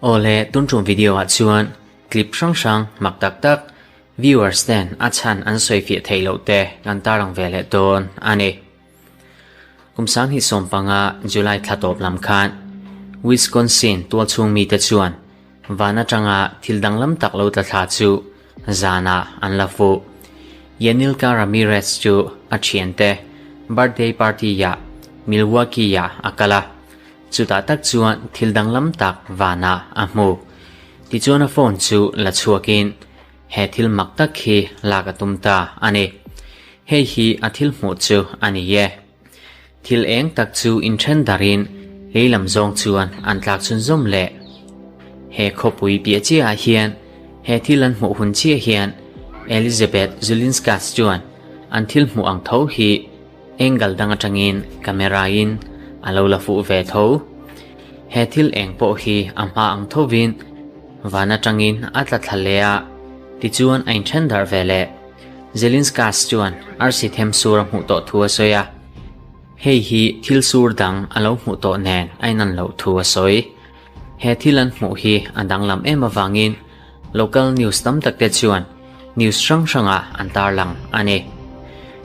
Awle tun tum video ah chuan clip hrang hrang mak tak tak viewers ten a chhan an sawi fiah theih loh te kan tarlang ve leh dawn a ni. Kum 2015 July thla tawp lam khan Wisconsin tualchhung mite chuan van atanga thil danglam tak lo tla thla chu zanah an la fuh. Yanilka Ramirez chu a thiante birthday party-ah Milwaukee-ah a kal a, chutah tak chuan thil danglam tak vanah a hmu. Tichuan a phone chu la chhuakin he thil mak tak hi lak a tum ta a ni. Hei hi a thil hmuh chu a ni e. Thil eng tak chu inthen darin lei lam zawng chuan an tlak chhunzawm leh. He khawpui piah chiahah hian he thil an hmuh hun chiah hian Elizabeth Zulinskas chuan an thil hmuh ang tho hi angle dang atangin camera in a lo la fuh ve tho. He thil eng pawh hi a hma ang thovin van atangin a tla thla leh a, tichuan a inthen darh ve leh. Zelinskas chuan arsi them sur a hmuh tawh thu a sawi a, hei hi thil sur dang a lo hmuh tawh nen a inan loh thu a sawi. He thil an hmuh hi a danglam em avangin local news tam tak te chuan news hrang hrangah an tarlang a ni.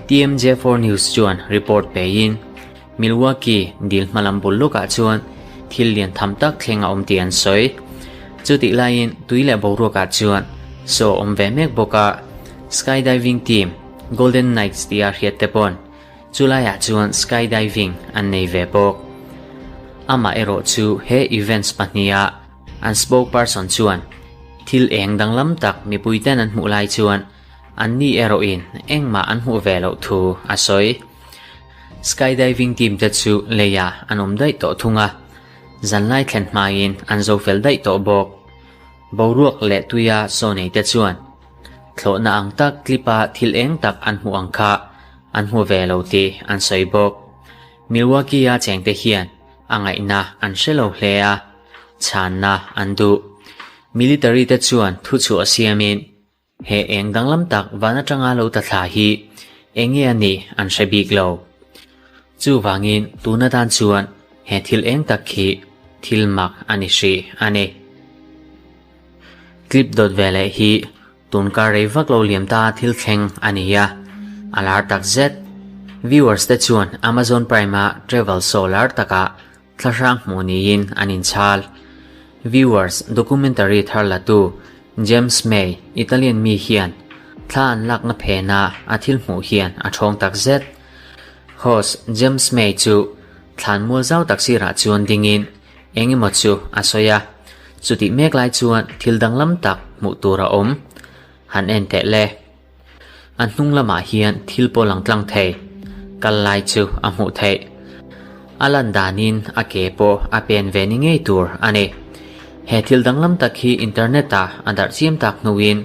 TMJ4 News chuan report peiin Milwaukee dil hmalam bul lawkah chuan thil lian tham tak thleng a awm tih an sawi. Chutih laiin tui leh boruakah chuan saw a awm ve mek bawk a, skydiving team Golden Knights tia hriat te pawn chulaiah chuan skydiving an nei ve bawk. Amah erawh chu he events pahniha an spokesperson chuan thil eng danglam tak mipuiten an hmuh lai chuan anni erawhin engmah an hmuh ve loh thu a sawi. Skydiving team te chu leiah an awm daih tawh thung a, zanlai thlen hmain an zo fel daih tawh bawk. Boruak leh tuia saw nei te chuan thlawhna ang tak clip a thil eng tak an hmuh ang kha an hmu ve lo tih an sawi bawk. Milwaukee-a chengte hian a ngaihna an hre lo hle a, chhanna an duh. Military te chuan thuchhuah siamin He eng danglam tak van atanga lo ta thla hi eng nge a nih an hre bik lo. Chuvangin tuna tan chuan he thil eng tak khi thil mak a ni hrih a ni. Clip dawt ve leh hi tunkar rei vak lo liam ta thil thleng a ni a, a lar tak zet. Viewers te chuan Amazon Prime a travel show lar takah Thlahrang hmuh niin an inchhal. Viewers documentary thar latu James May, Italian mi hian thla an lakna phena a thil hmuh hian a thawng tak zet. Host James May chu thlan mual zau tak sirah chuan dingin eng emaw chu a sawi a, chutih mek lai chuan thil danglam tak hmuh tur a awm. Han en teh le. A hnung lamah hian thil pawh lang tlang thei, kal lai chu a hmuh theih. A lan danin a ke pawh a pen ve ni ngei tur a ni. He thil danglam tak hi internet ah a darh chiam tak hnuin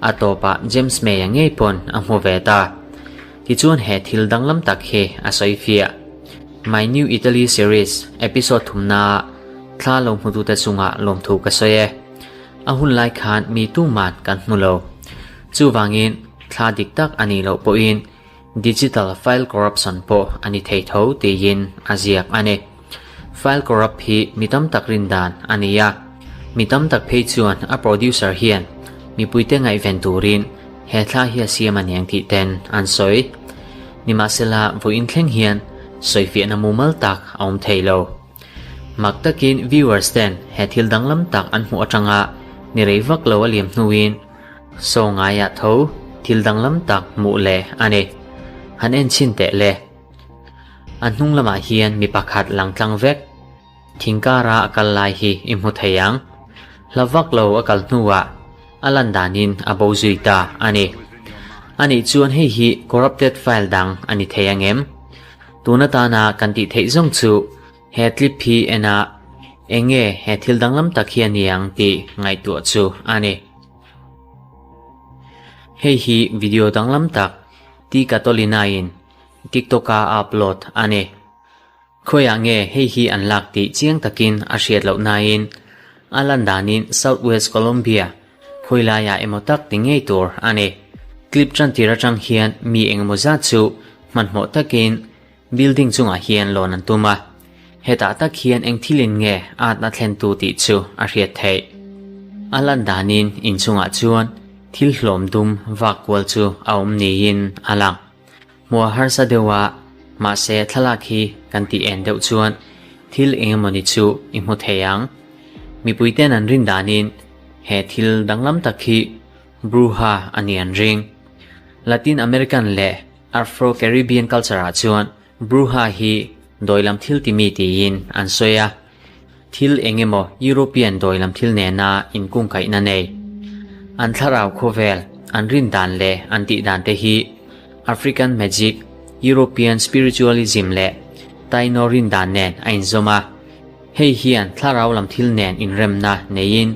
a tawpah James May-a ngei pawn a hmu ve ta. Tichuan he thil danglam tak hi a sawi fiah. My New Italy Series episode thumnaah thla lo hmutute chungah lawmthu ka sawi e. A hun lai khan mi tuman kan hmu lo. Chuvangin, thla dik tak a nih loh pawhin digital file corruption pawh a ni thei tho tiin a ziak a ni. File corrupt hi mi tam tak rin dan a ni a, mi tam tak phei chuan a producer hian mipuite ngaihven turin he thla hi a siam a niang tih ten an sawi. Nimahsela, vawiin thleng hian sawifiahna mumal tak a awm thei lo. Mak takin viewers ten he thil danglam tak an hmuh atanga ni rei vak lo a liam hnuin saw ngaiah tho thil danglam tak hmuh leh a ni. Han en chhin teh le. A hnung lamah hian mi pakhat lang tlang vek. Thingkara a kal lai hi i hmu thei ang. Hla vak lo a kal hnuah a lan danin a bo zui ta a ni. Anih chuan hei hi corrupted file dang a ni thei angem? Tun atana kan tih theih zawng chu he clip hi en a, eng nge he thil danglam tak hi a ni ang tih ngaihtuah chu a ni. Hei hi video danglam tak T Katolina-in TikTok-a a upload a ni. Khawiah nge hei hi an lak tih chiang takin a hriat loh nain a lan danin South West Colombia khawi laiah emaw tak ti ngei tur a ni. Clip tantir atang hian mi engemaw zat chu hmanhmawh takin building chungah hian lawn an tum a. Hetah tak hian eng thilin nge atna thlentu tih chu a hriat theih. A lan danin inchungah chuan thil hlawm dum vak kual chu a awm niin a lang. Hmuh a harsa deuh a, mahse thlalak hi kan tih en deuh chuan thil engemawni chu i hmu thei ang. Mipuiten an rin danin he thil danglam tak hi Bruha a ni an ring. Latin American leh Afro-Caribbean culture ah chuan Bruha hi dawilam thil timi tiin an sawi a, thil engemaw European dawilam thil nena inkungkaihna nei. An thlarau khawvel, an rin dan leh an tih dan te hi African magic, European spiritualism leh Taino rin dan nen a inzawm a. Hei hian thlarau lam thil nen inremna neiin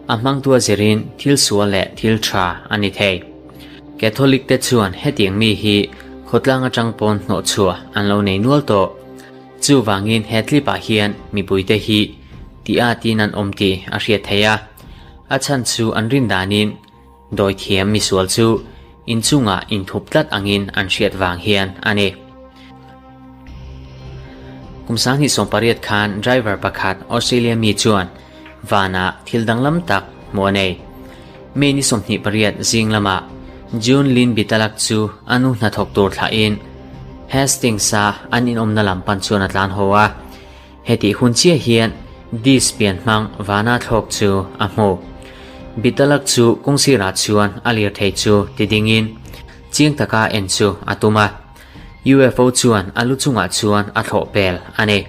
a hmangtua zirin thil sual leh thil tha a ni thei. Catholic te chuan hetiang mi hi khawtlang atang pawn hnawhchhuah an lo nei nual tawh. Chuvangin he clip ah hian mipuite hi tih atin an awm tih a hriat theih a, a chhan chu an rin danin Dawithiam misual chu inchungah inthup tlat angin an hriat vang hian a ni. Kum 2018 khan driver pakhat Australia mi chuan vanah thil danglam tak hmuh a nei. May ni 28 zing lamah June Lin Bitalak chu a nu hnathawk tur thlahin Hastings-a an inawmna lam pan chuan a tlan haw a. Hetih hun chiah hian Dis pian hmang vana thlawk chu a hmu. Bitalak chu kawngsirah chuan a lirthei chu ti dingin chiang taka en chu a tum a. UFO chuan a lu chungah chuan a thlawh pel a ni.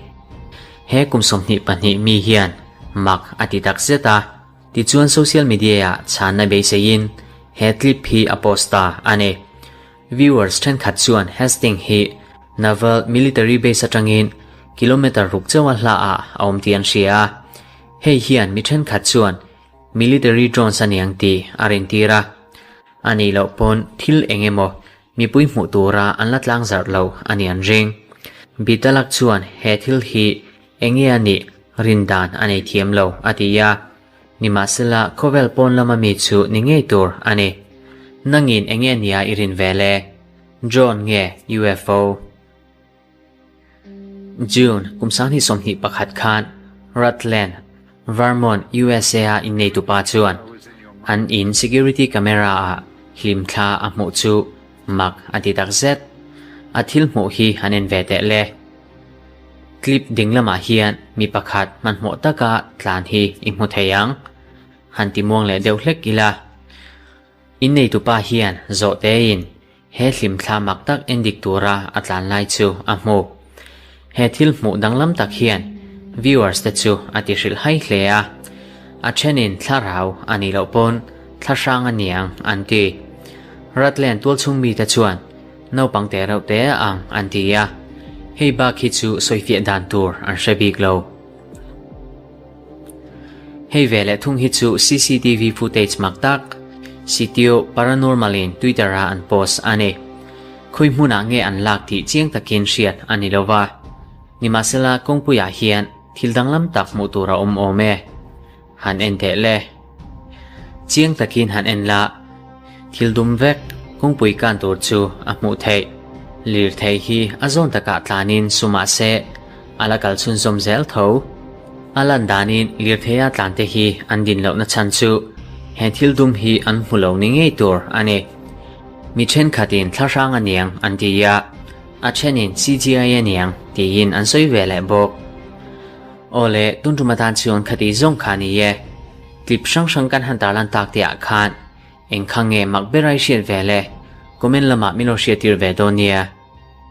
He kum 22 mi hian mak a ti tak zet a. Tichuan social media-ah chhanna beiseiin he clip hi a post ta a ni. Viewers thenkhat chuan Hastings hi Naval Military Base atangin kilometre ruk chauha hla ah a awm tih an hria a, hei hian mi thenkhat chuan military drones a niang tih a rintir a. A nih loh pawn thil eng emaw mipui hmuh tura an la tlang zarh lo a ni an ring. Bitalak chuan he thil hi eng nge a nih rin dan a nei thiam lo a ti a. Nimahsela, khawvel pawn lama mi chu ni ngei tur a ni. Nangin eng nge nia i rin ve le? Drone nge UFO? June kum 2021 khan Rutland, Vermont, USA a inneitupa chuan an in security camera ah hlimthla a hmuh chu mak a ti takzet. A thil hmuh hi an en ve teh le. Clip ding lamah hian mi pakhat hmanhmawh taka tlan hi i hmu thei ang. Han ti muang leh deuh hlek ila. Inneitupa hian zawh tein he hlimthla mak tak endik tura a tlan lai chu a hmu. He thil hmuh danglam tak hian viewers te chu a ti hrilh hai hle a. A thenin thlarau a nih loh pawn thlahrang a niang an ti. Rutland tualchhung mite chuan Naupang te reuh te ang an ti a, hei bak hi chu sawifiah dan tur an hre bik lo. Hei ve leh thung hi chu CCTV footage mak tak, Sitio Paranormal in Twitter a an post a ni. Khawi hmunah nge an lak tih chiang takin hriat a ni lo va. Nimahsela kawngpuiah hian thil danglam tak hmuh tur a awm awm e. Han en teh le. Chiang takin han en la, thil dum vek kawngpui kan tur chu a hmuh theih. Lirthei hi a zawn takah tlanin su mah se, a la kal chhunzawm zel tho. A lan danin lirtheia tlante hi an din lohna chhan chu he thil dum hi an hmu lo ni ngei tur a ni. Mi thenkhatin thlahrang a niang an ti a, a thenin CGI a niang tiin an sawi ve leh bawk. Aw le, tun tum atan chuan khati zawng kha ni e. Clip hrang hrang kan han tarlan tak te ah khan eng kha nge mak ber ai hriat ve le? Comment lamah min lo hriattir ve dawn nia.